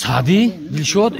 Саъдӣ, Дилшод,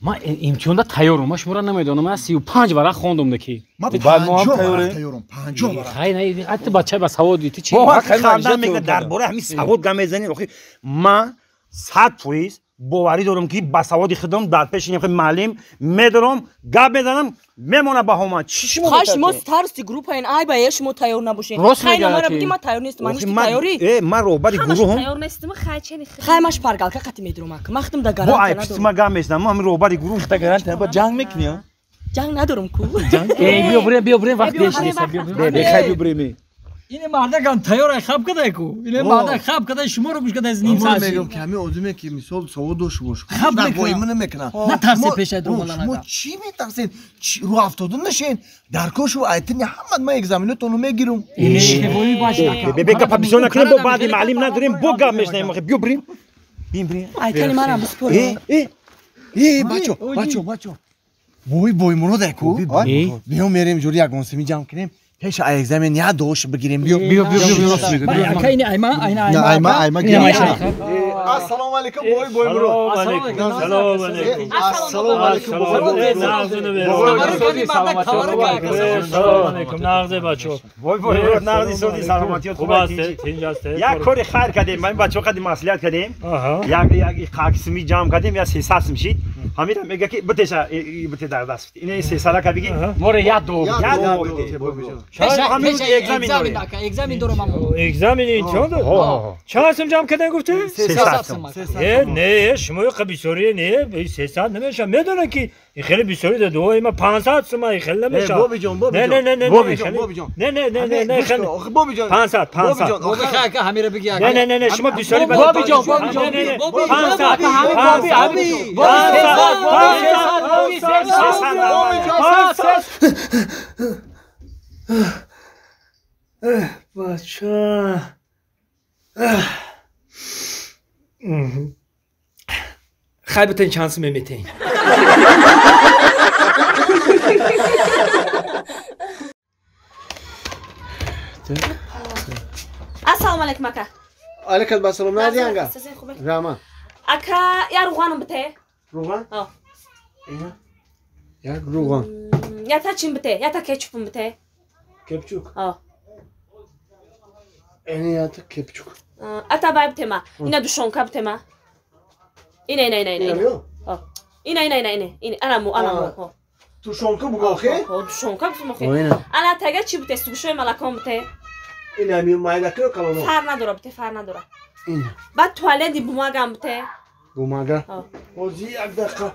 ман имтиҳонда тайёрам, ман шуморо намедонам, ман 35 варақ хондум ки. Ман 50 варақ тайёрам, 50 варақ. Хай, не, ту бача ба савод ту чӣ? Ханда мекунад дар бораи ҳамин савод гап мезанӣ. Охи ман 100% боварӣ дорам ки ба саводи худам дар пеши муаллим медорам, гап мезанам, мемонад баҳо ман. Чӣ шумо? Хай шумо старости группаен, ай ба е шумо тайёр набошед. Хай номара биги ман тайёр нестам, ман ништи тайёрӣ? Ман роҳбари гурӯҳам. Тайёр нестам, хай чени хай ман шпаргалка қати медурам ак. Ман худам да гарантия надорам. Бо ай пишти ман гап мезанам, ман роҳбари гурӯҳ. Та гарантия ба ҷанг мекунӣ, а? Ҷанг надорам ку. Биё бурем, биё бурем, вақт беш нест, биё бурем. Бехай биё бурем. Ине мардакам тайёр ай хаб кадай ку. Ине мардак хаб кадай шуморо гӯш кадай ним Ман саат. мегӯям ки ҳамин одаме ки мисол савод дошта бош, Хаб мекунад. боимӣ намекунад. Натарсед пешай дурмалан Шумо ака. чӣ метарсед? Рӯ афтода нашен. Дар кошу айтини ҳамат ман экзаменотонро мегирам. Ине баш ака. Бе гапа бисёр накунем, бо баъди маълим надорем, бо гап мешнавем. Охи биё бурем. Бием бурем. Айтани манам биспорем. Э, бачо, бачо, бачо. Бой бой мурод ку. Биё мерем ҷури ягон сими ҷамъ кунем. Пеш ай экзамен я дош бигирем. Биё. Биё, биё, биё, рост мегӯ. Бале, ака ине айма, айна айма. Айма, айма Ине гирем. айма. Ассалому алайкум бой бой мурод. Салом алейкум. Ассалому алайкум бой бой Салом алейкум. Нағзе бачо. Вой вой мурод, нағзи соди саломатиёт Хуб хуб аст, аст. тинҷ аст. Як кори хайр кардем, ман бачаҳо қади маслиҳат кардем. Аҳа. Як як қаксими ҷамъ кардем, я 300 сум шид. Ҳамира мега ки битеша, бите дар даст. Ине 300 ка биги. Море як ду. Я ду. Ҳамин экзамен дорем. Ака, экзамен дорам аммо. Экзамени имтиҳон дод? Чанд сум ҷамъ кардан гуфтӣ? 300 сум. Э, не, шумо қа бисёрие не, 300 намеша. Медонам ки хеле бисёри да дуои ма 500 сум ай хеле намеша. Боби ҷон, Боби Не, ҷон. не, не, не, Боби не, ҷон, хеле- Боби ҷон. Не, не, не, не, не, хеле. Охи Боби ҷон. 500, 500. Боби хай ака ҳамира биги ака. Не, не, не, не, шумо бисёри ба Боби ҷон, Боби ҷон. Не, не, не. Боби, 500, Боби, 500, Боби, Боби, 500, Боби, 500, 300. Бача. Хай битен чанд сум метен. Ассалому алайкум ака. Алейкум ассалом. Нади анга. Сен хубе? Рама. Ака, я руғаном бите. Руған? О. Ина. Як руған. Я та чин бите, я та кетчупум бите. Кепчук. О. Эни ята кепчук. Ата бай бите ма. Ина душонка бите ма. Ина ина ина ина. Ина О. Ина ина ина ина. Ина ана му, ана му. О. Тушонка бугохе? О, душонка бите ма. Ина. Ана тага чи бите, сугшои малаком бите. Ина ми майда кро калоно. Фар надора бите, фар надора. Ина. Баъд туалети бумагам бите. Бумага. О. Ози як дақиқа.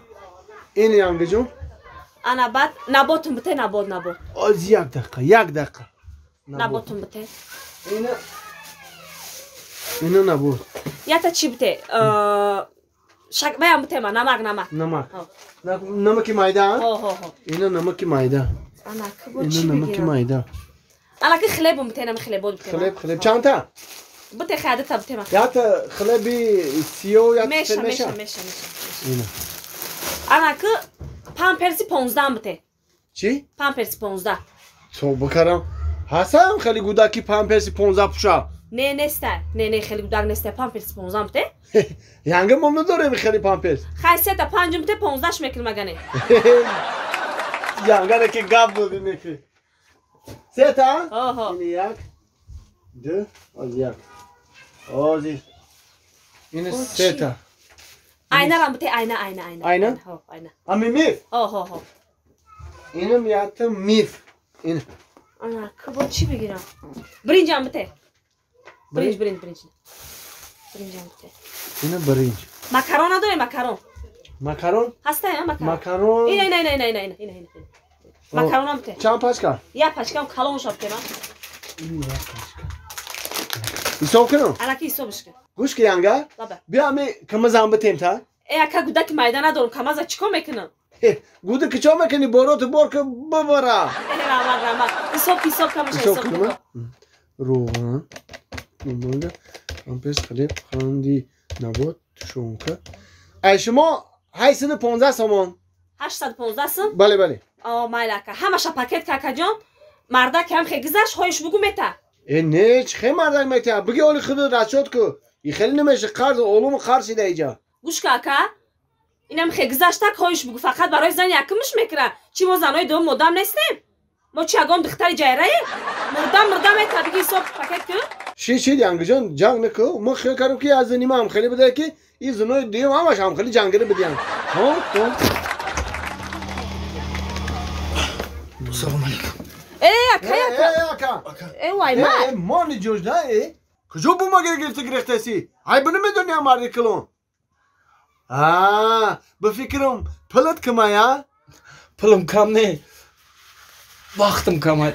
Ини анга ҷон. Ана баъд наботум бите, набот, набот. Ози як дақиқа, як дақиқа. Наботум бите. Ина. Ина набот. Ята чи бите? Шак баям бите ма, намак, намак. Намак. О. Намаки майда? Хо, хо, хо. Ина намаки майда. Ана ки бо Ина чи намаки бигирам? майда. Ана ки хлебум бите, нами хлебот бите. ма. Хлеб, хлеб. Чанда? Бите хайда бите ма. Ята хлеби сиё, ята Меша, меша, меша. меша, меша. Ина. Ана ки памперси 15 бите. Чӣ? Памперси 15. Тавба карам. Ҳасан хеле гудаки памперси 15 пуша. Не, неста. Не, не, хеле гудак неста. Памперси 15 бите. Янга мо надорем хеле памперс. Хай сета панҷум бите, 15 мекунем агане. Янга ки гап доди неки. Сета? Хо, хо. Ин як. Ду, оз як. Ози. Ин сета. Айнарам бите, айна, айна, айна. Айна? Хо, айна. Ами миф. Хо, хо, хо. Инам ята миф. Ин. Ана ки бо чи бигирам? Биринҷам бите. Биринҷ, биринҷ, биринҷ. Биринҷам бите. Ина биринҷ. Макарон надорем, макарон. Макарон? Ҳаста, я макарон. Макарон. Ина, ина, ина, ина, ина, ина, ина, ина. Макаронам бите. Чанд пачка? Я пачкам калон шаб бите ма. Ин як пачка. Ҳисоб кунам? Ана ки ҳисобиш кун. Гӯш ки янга? Лаба. Биё ами камазам битем та. Э, ака гудаки майда надорам, камаза чӣ кор мекунам? Гуда ки чо мекунӣ? Бороту бор ки бибара. Э, раҳмат, раҳмат. Ҳисоб, ҳисоб камаша Ҳисоб ҳисоб кунам? кун. Руған, бумага, памперс, хлеб, ханди, набот, тушонка. Ай шумо 815 сомон. 815 сум? Бале, бале. О, майли ака. Ҳамаша пакет ка акаҷон. Мардак ҳам хе гузашт, хоҳиш бугу мета. Э, не, чӣ хе мардак мета? Биги оли худо расчёт ку. И хеле намеша қарз олум қарз шида иҷа. Гӯш ка ака. Инам хе гузашта хоҳиш бугу фақат барои зани якумш мекунад. Чӣ мо занои дуюм одам нестем? Мо чӣ ягон духтари ҷайраем? Мурдам мурдам мета биги ҳисоб пакет кун. Ши ши янгиҷон ҷанг накун. Мо хел кардем ки аз нима ҳам хеле буда ки ин занои дуюм ҳамаш ҳам хеле ҷангири бидиям. Ҳо то. Салом алейкум. Э ака ака. Э вай ма. Э мони ҷош да э. Куҷо бу ма гирифта гирифтаси? Ай бу намедони марди калон. А, ба фикрам пулат камая? Пулам кам не. Вақтам камай.